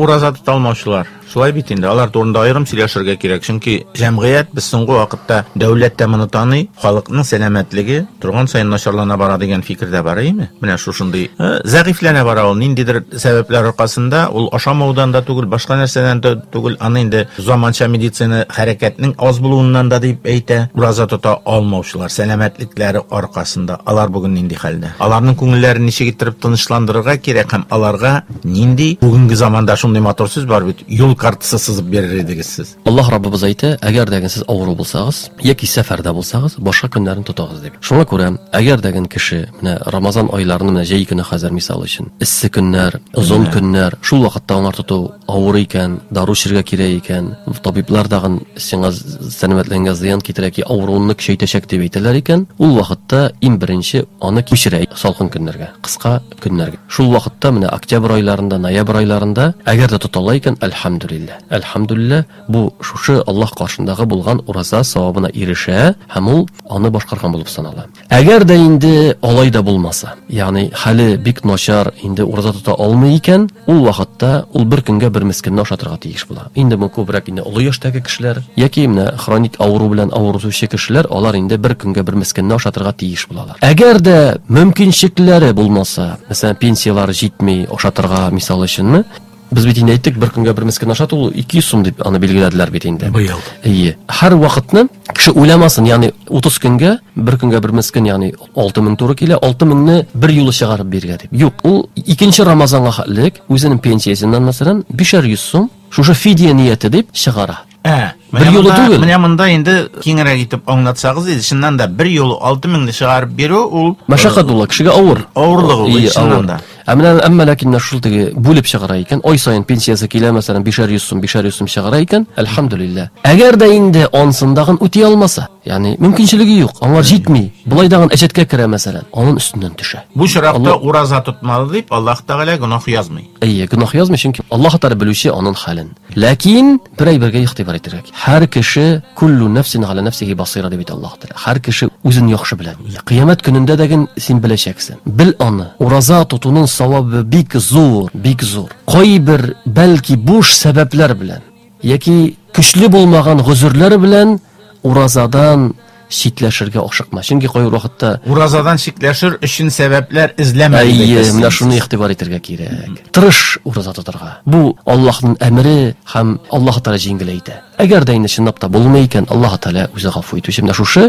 ураза тота алмаучылар. Шулай бит инде, алар турында аерым сөйләшергә кирәк, чөнки җәмгыять без соңгы вакытта дәүләт тә моны таный, халыкның сәламәтлеге торган саен начарлана бара дигән фикер дә бар, әйеме? Менә шушындый зәгыйфьләнә бара ул, ниндидер сәбәпләр аркасында, ул ашамаудан да түгел, башка нәрсәдән дә түгел, аны инде заманча медицина хәрәкәтнең аз булуыннан да дип әйтә. Ураза тота алмаучылар, сәламәтлекләре аркасында, алар бүген нинди хәлдә? Аларның күңелләрен ничек иттереп тынычландырырга кирәк һәм аларга нинди бүгенге заманда шундый матур сүз бар бит, юл картасы сызып бирер идегез сез? Аллаһ Раббыбыз әйтә, әгәр дә сез авыру булсагыз яки сәфәрдә булсагыз, башка көннәрне тотыгыз дип. Шуңа күрә, әгәр дә кеше менә Рамазан айларны, менә җәй көне хәзер мисал өчен, эссе көннәр, озын көннәр, шул вакытта аңар тоту авыр икән, дару эчәргә кирәк икән, табиблар тагын сиңа сәламәтлегеңә зыян китерә ки, авыруыңны көчәйтәчәк дип әйтәләр икән, ул вакытта иң беренче аны күчерә салкын көннәргә, кыска көннәргә. Шул вакытта менә октябрь айларында, ноябрь айларында, әгәр дә тота ала икән, әлхәмдүлилләһ. Әлхәмдүлилләһ, бу шушы Аллаһ каршындагы булган ураза савабына ирешә һәм ул аны башкарган булып санала. Әгәр дә инде алай да булмаса, ягъни хәле бик начар, инде ураза тота алмый икән, ул вакытта ул бер көнгә бер мескенне ашатырга тиеш була. Инде бу күбрәк инде олы яшьтәге кешеләр яки менә хроник авыру белән авыручы кешеләр, алар инде бер көнгә бер мескенне ашатырга тиеш булалар. Әгәр дә мөмкинчекләре булмаса, мәсәлән, пенсияләре җитми ашатырга, мисал өченме, без бит инде әйттек, бер көнгә бер мескен ашату ул 200 сум дип аны билгеләделәр бит инде. Быел. Әйе. Һәр вакытны кеше уйламасын, ягъни 30 көнгә бер көнгә бер мескен, ягъни 6000 туры килә, 6000-не бер юлы чыгарып бирергә дип. Юк, ул икенче Рамазанга хәтлек үзенең пенсиясеннән, мәсәлән, 500 сум шушы фидия нияте дип чыгара. Ә, Бер юлы түгел. Менә монда инде киңрәк итеп аңлатсагыз иде, чыннан да бер юлы 6000-не чыгарып бирү ул мәшәкать була, кешегә авыр. Авырлык ул, чыннан да. Ә менә әмма ләкин менә шул теге бүлеп чыгара икән, ай саен пенсиясе килә, мәсәлән, 500 сум, 500 сум чыгара икән, әлхәмдүлилләһ. Әгәр дә инде ансындагын үти алмаса, ягъни мөмкинчелеге юк, аңа җитми, болай дагын әҗәткә керә, мәсәлән, анын өстеннән төшә. Бу очракта ураза тотмады дип Аллаһ Тәгалә гөнаһ язмый. Әйе, гөнаһ язмый, чөнки Аллаһ Тәгалә белүче анын хәлен. Ләкин бер әйбергә игътибар итәргә кирәк. Һәр кеше куллу нәфсин галя нәфсихи басира дип әйтә Аллаһ Тәгалә. Һәр кеше үзен яхшы белә. Кыямәт көнендә дә ген син беләчәксең. Бел аны. Ураза тотуның савабы бик зур, бик зур. Кайбер бәлки буш сәбәпләр белән яки көчле булмаган гозерләр белән уразадан читләшергә ашыкма. Чөнки кайбер вакытта уразадан читләшер өчен сәбәпләр эзләмә. Әйе, менә шуны игътибар итәргә кирәк. Тырыш ураза тотарга. Бу Аллаһның әмере һәм Аллаһ Тәгалә җиңеләйтә. Әгәр дә инде чынлап та булмый икән, Аллаһ Тәгалә үзе гафу итүче. Менә шушы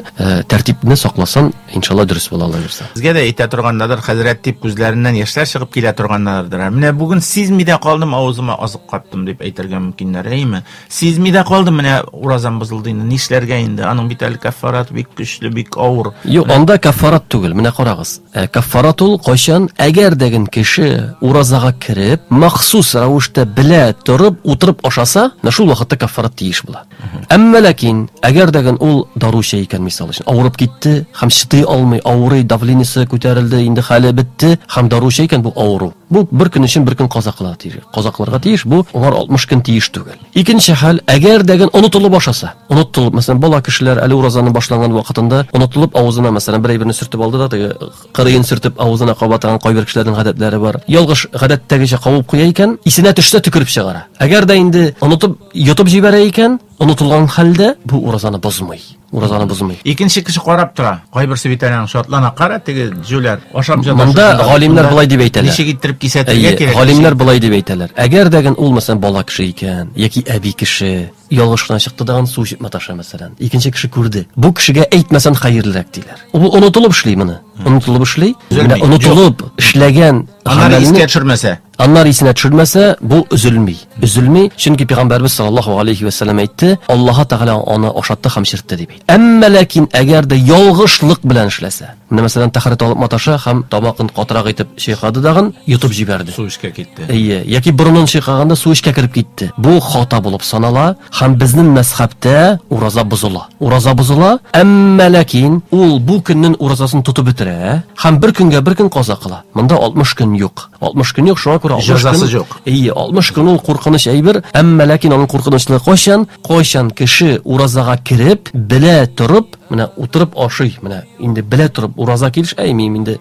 тәртипне сакласан, иншалла дөрес була Алла бирсә. Безгә дә әйтә торганнардыр, хәзрәт дип күзләреннән яшьләр чыгып килә торганнардыр. Менә бүген сизми дә калдым, авызыма азык каптым дип әйтергә мөмкиннәр, әйеме? Сизми дә калдым, менә уразам бозылды инде, нишләргә инде? Аның бит әле кәффарат бик көчле, бик авыр. Юк, анда кәффарат түгел, менә карагыз. Кәффарат ул кайчан, әгәр дә ген кеше уразага кереп, махсус рәвештә белә торып, утырып ашаса, менә шул вакытта кәффарат тиеш була. Әмма ләкин, әгәр дә ген ул дару эчә икән, мисал өчен, авырып китте һәм чыдый алмый, авырый, давлениесе күтәрелде, инде хәле бетте һәм дару эчә икән, бу авыру. Бу бер көн өчен бер көн каза кылырга тиеш. Каза кылырга тиеш, бу аңар 60 көн тиеш түгел. Икенче хәл, әгәр дә ген онытылып ашаса, онытылып, мәсәлән, бала кешеләр әле уразаның башланган вакытында онытылып авызына, мәсәлән, бер әйберне сөртеп алды да, теге кырыен сөртеп авызына каба торган кайбер кешеләрнең гадәтләре бар. Ялгыш гадәттәгечә кабып куя икән, исенә төшсә төкереп чыгара. Әгәр дә инде онытып йотып җибәрә икән, онытылган хәлдә бу уразаны бозмый. Уразаны бозмый. Икенче кеше карап тора. Кайберсе бит әле шатлана, кара теге җүләр. Ашап җата. Монда галимнәр болай дип әйтәләр. Ничек иттереп кисәтергә кирәк? Галимнәр болай дип әйтәләр. Әгәр дә ген ул, мәсәлән, бала кеше икән, яки әби кеше, ялгыш кына чыкты дагын су эчеп маташа, мәсәлән. Икенче кеше күрде. Бу кешегә әйтмәсән хәерлерәк диләр. Ул онытылып эшли моны. Онытылып эшли. Менә онытылып эшләгән Аннары искә төшермәсә. Аннары исенә төшермәсә, бу өзелми. Өзелми, чөнки пәйгамбәрбез саллаллаһу алейхи вә сәлләм әйтте, Аллаһы Тәгалә аны ашатты һәм эчертте дип. Әмма ләкин әгәр дә ялгышлык белән эшләсә, менә мәсәлән, тәһарәт алып маташа һәм тамакын катырак итеп чайкады дагын, йотып җибәрде. Су эчкә китте. Әйе, яки борынын чайкаганда су эчкә кереп китте. Бу хата булып санала һәм безнең мәзхәбтә ураза бозыла. Ураза бозыла, әмма ләкин ул бу көннең уразасын тотып бетерә һәм бер көнгә бер көн каза кыла. Монда 60 көн юк. 60 көн юк, шуңа күрә 60 Җәзасы юк. Әйе, 60 көн ул куркыныч әйбер, әмма ләкин аның куркынычлыгы кайчан? Кайчан кеше уразага кереп, белә торып, менә утырып ашый, менә инде белә торып ураза килеш, әй, мин инде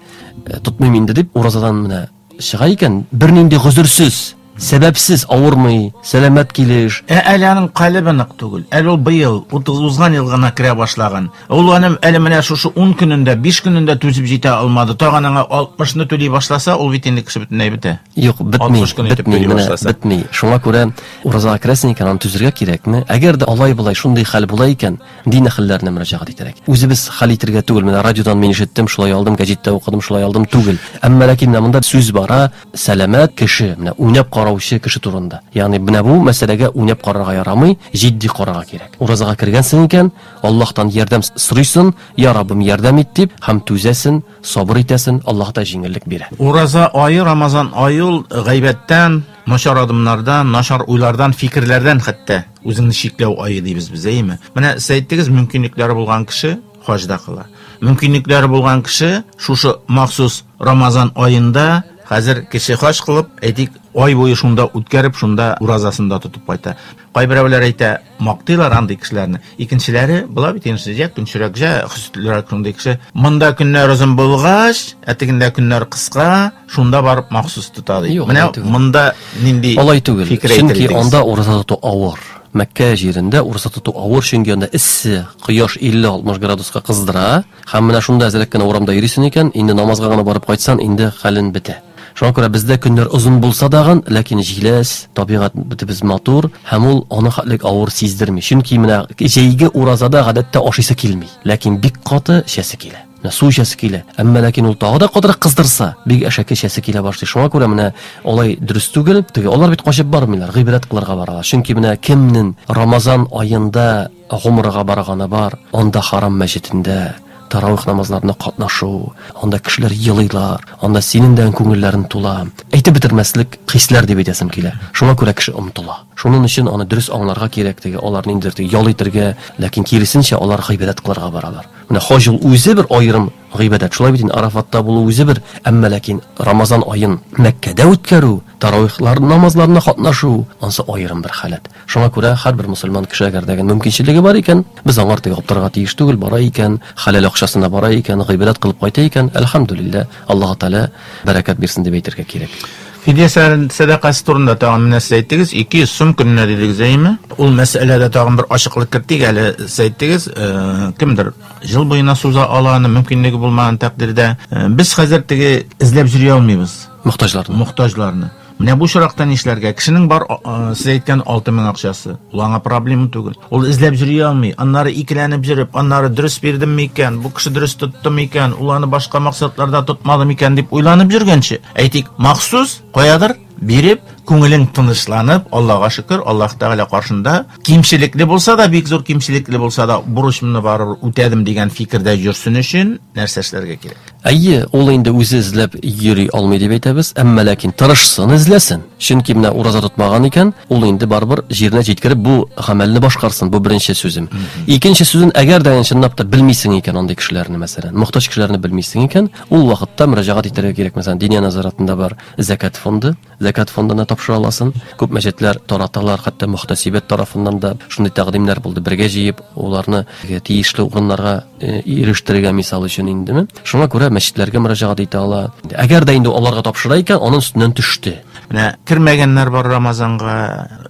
тотмыйм инде дип уразадан менә чыга икән, бернинди гозерсез. Сәбәпсез авырмый, сәламәт килеш. Ә әле аның калебе нык түгел. Әле ул быел, 30 узган ел гына керә башлаган. Ул аны әле менә шушы 10 көнендә, 5 көнендә түзеп җитә алмады. Тагын аңа 60-ны түли башласа, ул бит инде кеше бөтенләй бетә. Юк, бетми, 60 көн итеп бетми, түли менә башласа. бетми. Шуңа күрә уразага керәсең икән, аны түзергә кирәкме? Әгәр дә алай-болай шундый хәл була икән, дин әһелләренә мөрәҗәгать итәргә. Үзебез хәл итергә түгел, менә радиодан мин ишеттем, шулай алдым, гәҗиттә укыдым, шулай алдым түгел. Әмма ләкин менә монда сүз бара сәламәт кеше, менә уйнап караучы кеше турында. Ягъни менә бу мәсьәләгә уйнап карарга ярамый, җитди карарга кирәк. Уразага кергәнсең икән, Аллаһтан ярдәм сорыйсың, я Раббым, ярдәм ит дип, һәм түзәсен, сабыр итәсен, Аллаһ та җиңеллек бирә. Ураза ае, Рамазан ае ул гайбәттән, начар адымнардан, начар уйлардан, фикерләрдән хәтта үзеңне чикләү ае дибез без, әйеме? Менә сез әйттегез, мөмкинлекләре булган кеше хаҗ да кыла. Мөмкинлекләре булган кеше шушы махсус Рамазан аенда хәзер кеше хаҗ кылып, әйтик, ай буе шунда үткәреп, шунда уразасын да тотып кайта. Кайберәүләр әйтә, мактыйлар андый кешеләрне. Икенчеләре була бит инде, җә көнчерәк, җә хөсетлерәк шундый кеше. Монда көннәр озын булгач, ә тегендә көннәр кыска, шунда барып махсус тота ди. Юк, Менә алай түгел. монда нинди Алай түгел. фикер әйтер Чөнки идегез? анда ураза тоту авыр. Мәккә җирендә ураза тоту авыр, чөнки анда эссе, кояш 50-60 градуска кыздыра. Һәм менә шунда әзрәк кенә урамда йөрисең икән, инде намазга гына барып кайтсан, инде хәлен бетә. Шуңа күрә бездә көннәр озын булса дагын, ләкин җиләс, табигать бөтебез матур, һәм ул аны хәтлек авыр сиздерми. Чөнки менә җәйге уразада гадәттә ашыйсы килми, ләкин бик каты эчәсе килә. Менә су эчәсе килә. Әмма ләкин ул тагы да катырак кыздырса, бик әшәке эчәсе килә башлый. Шуңа күрә менә алай дөрес түгел. Теге алар бит качып бармыйлар, гыйбадәт кылырга баралар. Чөнки менә кемнең Рамазан аенда гумрага барганы бар, анда Харам мәчетендә таравих намазларына катнашу, анда кешеләр елыйлар, анда синең дә күңелләрең тула. Әйтеп бетермәслек хисләр дип әйтәсем килә. Шуңа күрә кеше омтыла. Шуның өчен аны дөрес аңларга кирәк, теге алар ниндидер теге ял итәргә, ләкин киресенчә алар гыйбадәт кылырга баралар. Менә хаҗ ул үзе бер аерым гыйбадәт. Шулай бит инде Арафатта булу үзе бер, әмма ләкин Рамазан аен Мәккәдә үткәрү, таравихлар намазларына катнашу, ансы аерым бер халәт. Шуңа күрә һәрбер мусульман кеше әгәр дә мөмкинчелеге бар икән, без аңар теге аптырарга тиеш түгел, бара икән, хәләл акчасына бара икән, гыйбадәт кылып кайта икән, әлхәмдүлилләһ, Аллаһ Тәгалә бәрәкәт бирсен дип әйтергә кирәк. Фидия сәдакасы турында тагын менә сез әйттегез, 200 сум көненә дидегез, әйеме? Ул мәсьәләдә тагын бер ачыклык кертик әле, сез әйттегез, кемдер җыл буена суза ала аны мөмкинлеге булмаган тәкъдирдә. Без хәзер теге эзләп йөри алмыйбыз. Мохтаҗларны. Мохтаҗларны. Менә бу очракта нишләргә? Кешенең бар, сез әйткән 6000 акчасы. Ул аңа проблема түгел. Ул эзләп йөри алмый. Аннары икеләнеп йөреп, аннары дөрес бирдемме икән, бу кеше дөрес тоттымы икән, ул аны башка максатларда тотмадымы икән дип уйланып йөргәнче, әйтик, махсус каядыр биреп, күңелең тынычланып, Аллага шөкер, Аллаһ Тәгалә каршында кимчелекле булса да, бик зур кимчелекле булса да, бурычымны барыбер үтәдем дигән фикердә йөрсен өчен нәрсә эшләргә кирәк? Әйе, ул инде үзе эзләп йөри алмый дип әйтәбез, әмма ләкин тырышсын, эзләсен. Чөнки менә ураза тотмаган икән, ул инде барыбер җиренә җиткереп бу гамәлне башкарсын. Бу беренче сүзем. Икенче сүзем, әгәр дә чынлап та белмисең икән андый кешеләрне, мәсәлән, мохтаҗ кешеләрне белмисең икән, ул вакытта мөрәҗәгать итәргә кирәк. Мәсәлән, Диния нәзаратында бар зәкят фонды, зәкят фондына тапшыра аласың. Күп мәчетләр тараталар, хәтта мөхтәсибәт тарафыннан да шундый тәкъдимнәр булды. Бергә җыеп, уларны тиешле урыннарга ирештерергә мисал өчен индеме? Шуңа күрә мәчетләргә мөрәҗәгать итә ала. Әгәр дә инде аларга тапшыра икән, аның өстеннән төште. Менә кермәгәннәр бар Рамазанга,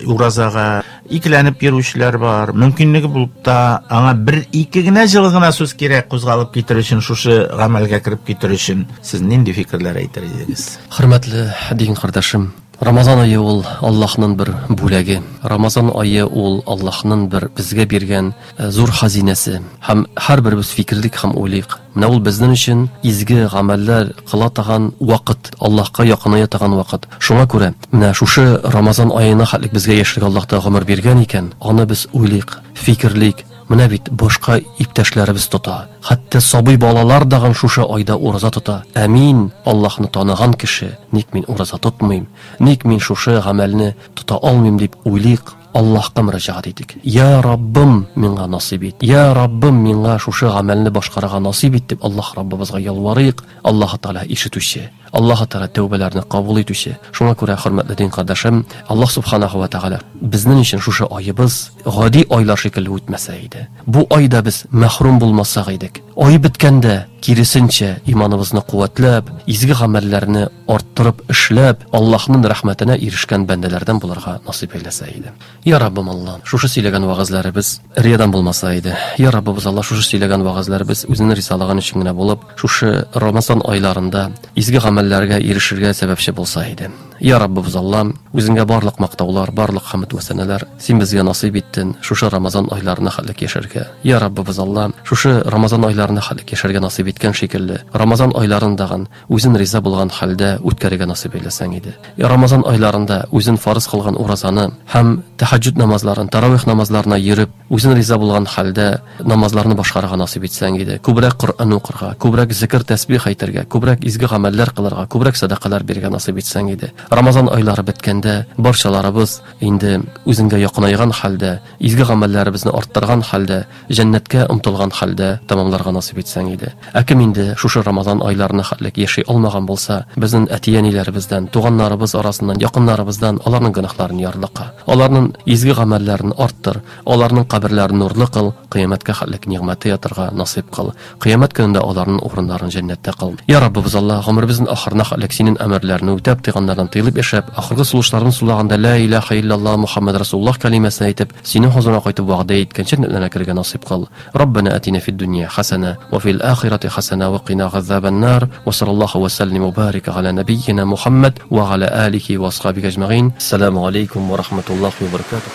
уразага, икеләнеп йөрүчеләр бар. Мөмкинлеге булып та, аңа бер-ике генә җылы гына сүз кирәк кузгалып китер өчен, шушы гамәлгә кереп китер өчен. Сез нинди фикерләр әйтер идегез? Хөрмәтле дин кардәшем, Рамазан ае ул Аллаһның бер бүләге. Рамазан ае ул Аллаһның бер безгә биргән зур хазинәсе. Һәм һәрберебез фикерлик һәм уйлыйк. Менә ул безнең өчен изге гамәлләр кыла торган вакыт, Аллаһка якыная торган вакыт. Шуңа күрә менә шушы Рамазан аена хәтлек безгә яшәргә Аллаһ та гомер биргән икән, аны без уйлыйк, фикерлик. Менә бит башка иптәшләребез тота. Хәтта сабый балалар дагын шушы айда ураза тота. Ә мин, Аллаһны таныган кеше, ник мин ураза тотмыйм? Ник мин шушы гамәлне тота алмыйм дип уйлыйк, Аллаһка мөрәҗәгать итик. Я Раббым, миңа насыйп ит. Я Раббым, миңа шушы гамәлне башкарырга насыйп ит дип Аллаһ Раббыбызга ялварыйк. Аллаһ Тәгалә ишетүче. Аллаһы Тәгалә тәүбәләрне кабул итүче. Шуңа күрә, хөрмәтле дин кардәшем, Аллаһ субханаһу ва тәгалә безнең өчен шушы аебыз гади айлар шикелле үтмәсә иде. Бу айда без мәхрүм булмасак идек. Ай беткәндә, киресенчә, иманыбызны куәтләп, изге гамәлләрне арттырып эшләп, Аллаһның рәхмәтенә ирешкән бәндәләрдән булырга насыйп әйләсә иде. Я Раббым Аллаһ, шушы сөйләгән вәгазьләребез риядан булмаса иде. Я Раббыбыз Аллаһ, шушы сөйләгән вәгазьләребез үзеңнең ризалыгың өчен генә булып, шушы Рамазан айларында изге гамәлләргә ирешергә сәбәпче булса иде. Я Раббыбыз Аллаһ, үзеңгә барлык мактаулар, барлык хәмд вә сәнәләр, син безгә насыйп иттең шушы Рамазан айларына хәтлек яшәргә. Я Раббыбыз Аллаһ, шушы Рамазан айларына хәтлек яшәргә насыйп иткән шикелле, Рамазан айларындагын үзен риза булган хәлдә үткәрергә насыйп әйләсәң иде. Рамазан айларында үзен фарыз кылган уразаны һәм тәһәҗҗүд намазларын, таравих намазларына йөреп, үзен риза булган хәлдә намазларны башкарырга насыйп итсәң иде. Күбрәк Коръән укырга, күбрәк зикер, тәсбих әйтергә, күбрәк изге гамәлләр кылырга, күбрәк сәдакалар бирергә насыйп итсәң иде. Рамазан айлары беткәндә барчаларыбыз инде үзеңгә якынайган хәлдә, изге гамәлләребезне арттырган хәлдә, җәннәткә омтылган хәлдә тәмамларга насыйп итсәң иде. Ә кем инде шушы Рамазан айларына хәтлек яши алмаган булса, безнең әти-әниләребездән, туганнарыбыз арасыннан, якыннарыбыздан аларның гөнаһларын ярлыка. Аларның изге гамәлләрен арттыр, аларның каберләрен нурлы кыл, кыямәткә хәтлек нигъмәте ятырга насыйп кыл. Кыямәт көнендә аларның урыннарын җәннәттә кыл. Я Раббыбыз Аллаһ, гомеребезнең ахырына хәтлек синең әмерләреңне үтәп, тыйганнардан тыелып яшәп, ахыргы сулышларын сулаганда Лә илаһә илляллаһ Мухаммад Расулуллаһ кәлимәсен әйтеп, синең хозурыңа кайтып вәгъдә иткән җәннәтләренә керергә насыйп кыл. Раббана атина фид дөнья хәсәнә ва фил ахирати хәсәнә ва кина газабан-нар. Ва саллаллаһу ва сәллим ва барик галя нәбиййина Мухаммад ва галя алихи ва асхабихи әҗмәгыйн. Ассаламу алейкум ва рахматуллахи ва баракатуһ.